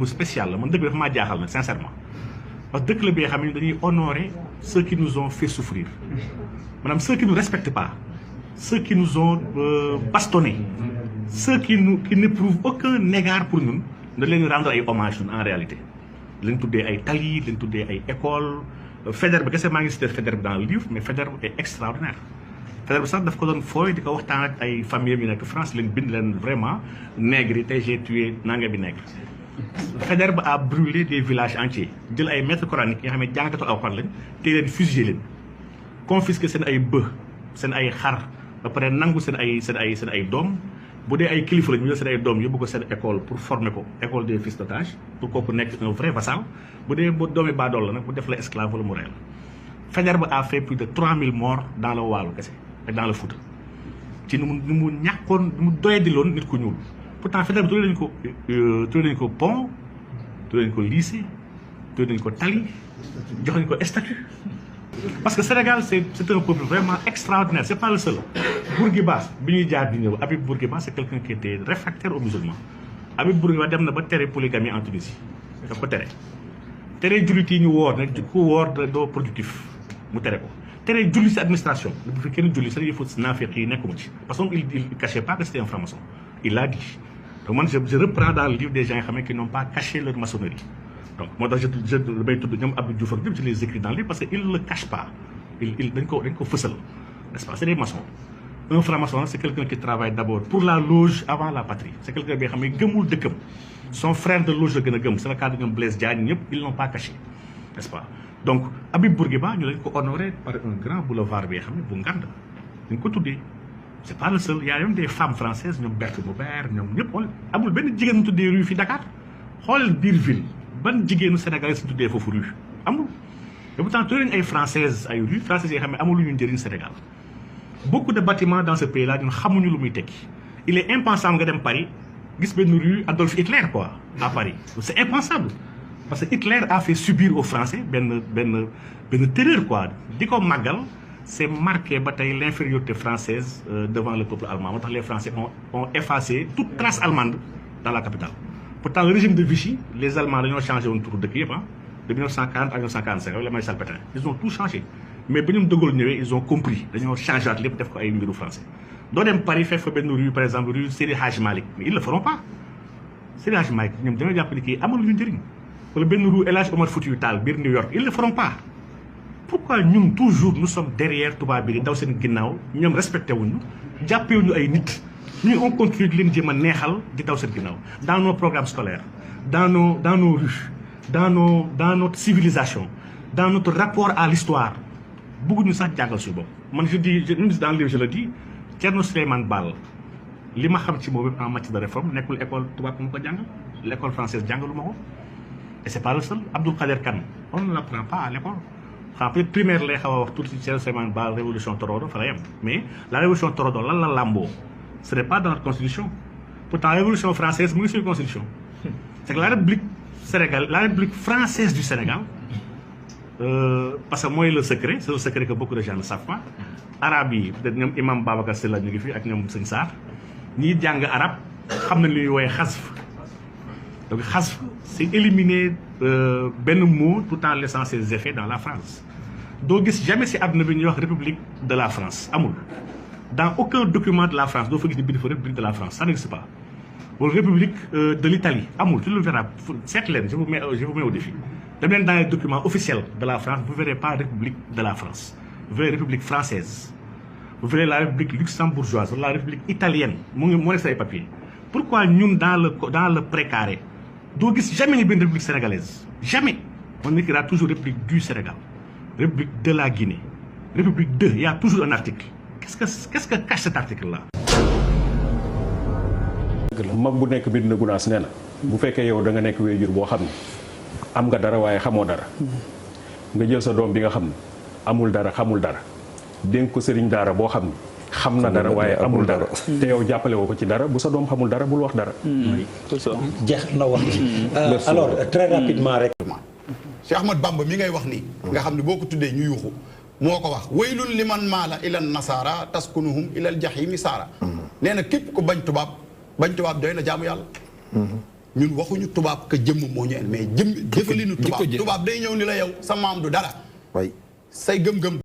spécial la man dëkk bi dafa maa jaaxal nag sincèrement parce que dëkk la bi nga xam ne dañuy honorer ceux qui nous ont fait souffrir maanaam ceux qui nous respectent pas ceux qui nous ont bastonnés ceux qui n'éprouvent aucun égard pour ñun dañ leen rendre ay hommage ñun en réalité lañ tuddee ay tali lañ tuddee ay école Faidherbe bi kese maa ngi cité Faidherbe dans le livre mais Faidherbe est extraordinaire Faidherbe sax daf ko doon fooy di ko waxtaan ak ay famille yu nekk France leen bind leen vraiment nègre yi tey j'ai tué nanga bi nègre Faidherbe a brûlé des villages entiers jël ay maîtres coraniques yi nga xam ne jàngkatu Alxuraan lañ te leen fusillé leen confisqué seen ay seen ay xar ba pare nangu seen ay doom bu dee ay kilifa la ñu jël seen ay doom yóbbu ko seen école pour former ko école des fils d'otages pour kooku nekk un vrai vassal bu dee doomi baadool la nag bu def la esclave wala mu rey la Faidherbe a fait plus de 3000 morts dans le Waalo kese et dans le Fouta ci nu mu ñàkkoon nu mu doyadiloon nit ku ñuul pourtant Faidherbe tuddee nañu ko pont tuddee nañu ko lycée tuddee nañu ko tali jox nañu ko statut parce que Sénégal c'est un peuple vraiment extraordinaire c'est pas le seul Bourguiba bi ñuy jaar di ñëw Habib Bourguiba c'est quelqu'un qui était réfractaire aux musulmans Habib Bourguiba dem na ba tere polygamie en Tunisie daf ko tere jullit yi ñu woor nag ku woor doo productif mu tere ko tere julli ci administration bu fi kenn julli sa yëfu naafiq yi nekkuma ci parce que il cachait pas que c'était un franc-maçon il l'a dit donc man je reprends dans le livre des gens yi xam ne qui n'ont pas caché leur maçonnerie donc moo tax je bay tudd ñoom Abdou Diouf ak ñëpp je les écris dans le livre parce que il ne le cache pas dañ ko fësal n'est-ce pas c'est des maçons un franc-maçon c'est quelqu'un qui travaille d'abord pour la loge avant la patrie c'est quelqu'un bi nga xam ne gëmul dëkkam son frère de loge la gën a gëm c'est le cas de ñoom Blaise Diagne ñëpp ils l'ont pas caché n'est-ce pas donc Habib Bourguiba ñu lañ ko honoré par un grand boulevard bi nga xam ne bu ngand dañ ko tuddee c'est pas le seul y a même des femmes françaises ñoom Berthe Maubert ñoom ñëpp amul benn jigéen ñu tuddee rue fi Dakar xoolal biir ville ban jigéenu sénégalais si tuddee foofu rue amul et pourtant tuddee nañ ay françaises ay rue françaises yi nga xam ne amul lu ñu njëriñ Sénégal beaucoup de bâtiments dans ce pays là ñun xamuñu lu muy tekki il est impensable nga dem Paris gis benn rue Adolf Hitler quoi à Paris c'est impensable parce que Hitler a fait subir aux Français benn terreur quoi di ko màggal c'est marqué ba tey l'infériorité française devant le peuple allemand moo tax les Français ont effacé toute trace allemande dans la capitale pourtant le régime de Vichy les Allemands dañoo changé woon turu dëkk yëpp de 1940 à 1945 avec le maréchal Pétain ils ont tout changé mais ba ñoom De Gaulle ñëwee ils ont compris dañoo changé waat lépp def ko ay mbiru français doo dem Paris fekk fa benn rue par exemple rue Seydi Hadji Malick mais ils le feront pas Seydi Hadji Malick ñoom dañoo jàpp ni kii amul lu njëriñ wala benn rue El Hadji Omar Foutiyou Tall biir New York ils le feront pas pourquoi ñun toujours nous sommes derrière tubaab bi di daw seen ginnaaw ñoom respecté wuñu jàppewuñu ay nit ñu on continue di leen jéem a neexal di daw seen ginnaaw dans nos programmes scolaires dans nos rues dans notre civilisation dans notre rapport à l'histoire bëgguñu sax jàngal suñu bopp man je dis dans le livre je le dis Thierno Souleymane Baal li ma xam ci moom en matière de réforme nekkul école tubaab mu ko jàngal l'école française jàngalu ma ko et c'est pas le seul Abdoul Kader Kane on ne l'apprend pas à l'école xam peut-être primaire lay xaw a wax tuuti Thierno Souleymane Baal révolution torodo fa la yem mais la révolution torodo lan la làmboo ce n'est pas dans notre constitution pourtant la révolution française mu ngi suñu constitution c'est que la république française du Sénégal parce que mooy le secret c'est le secret que beaucoup de gens ne savent pas arabe yi peut-être ñoom imam Babacar Sylla ñu ngi fi ak ñoom Sëñ Sarr ñiy jàng arabe xam nañ li ñuy woowee xasf donc xasf c'est éliminer benn mot tout en laissant ses effets dans la France doo gis jamais si àdduna bi ñuy wax république de la France amul dans aucun document de la France doo fa gis ni bind fa république de la France ça n'existe pas wala république de l'Italie amul tu le verras seet leen je vous mets au défi dem leen dans les documents officiels de la France vous verrez pas république de la France vous verrez république française vous verrez la république luxembourgeoise wala la république italienne moo nekk say papier pourquoi ñun dans le précaré doo gis jamais ñu benn république sénégalaise jamais on écrira toujours république du Sénégal république de la Guinée république de il y a toujours un article qu'est-ce que cache cet article là. mag bu nekk Médina Gounass nee na bu fekkee yow da nga nekk waajur boo xam ne am nga dara waaye xamoo dara nga jël sa doom bi nga xam ne amul dara xamul dara dénk ko sëriñ daara boo xam ne xam na dara waaye amul dara te yow jàppale woo ko ci dara bu sa doom xamul dara bul wax dara. jeex na wax ci alors très rapidement rek. Cheikh Ahmad Bamba mi ngay wax nii nga xam ne boo ko tuddee ñu yuuxu moo ko wax waylun liman maala ilal nasaara taskunuhum ilal jahimi saara nee na képp ko bañ tubaab doy na jaamu yàlla ñun waxuñu tubaab que jëmm moo ñu en mais jëfalinu tubaab day ñëw ni la yow sa maam du dara say gëm-gëm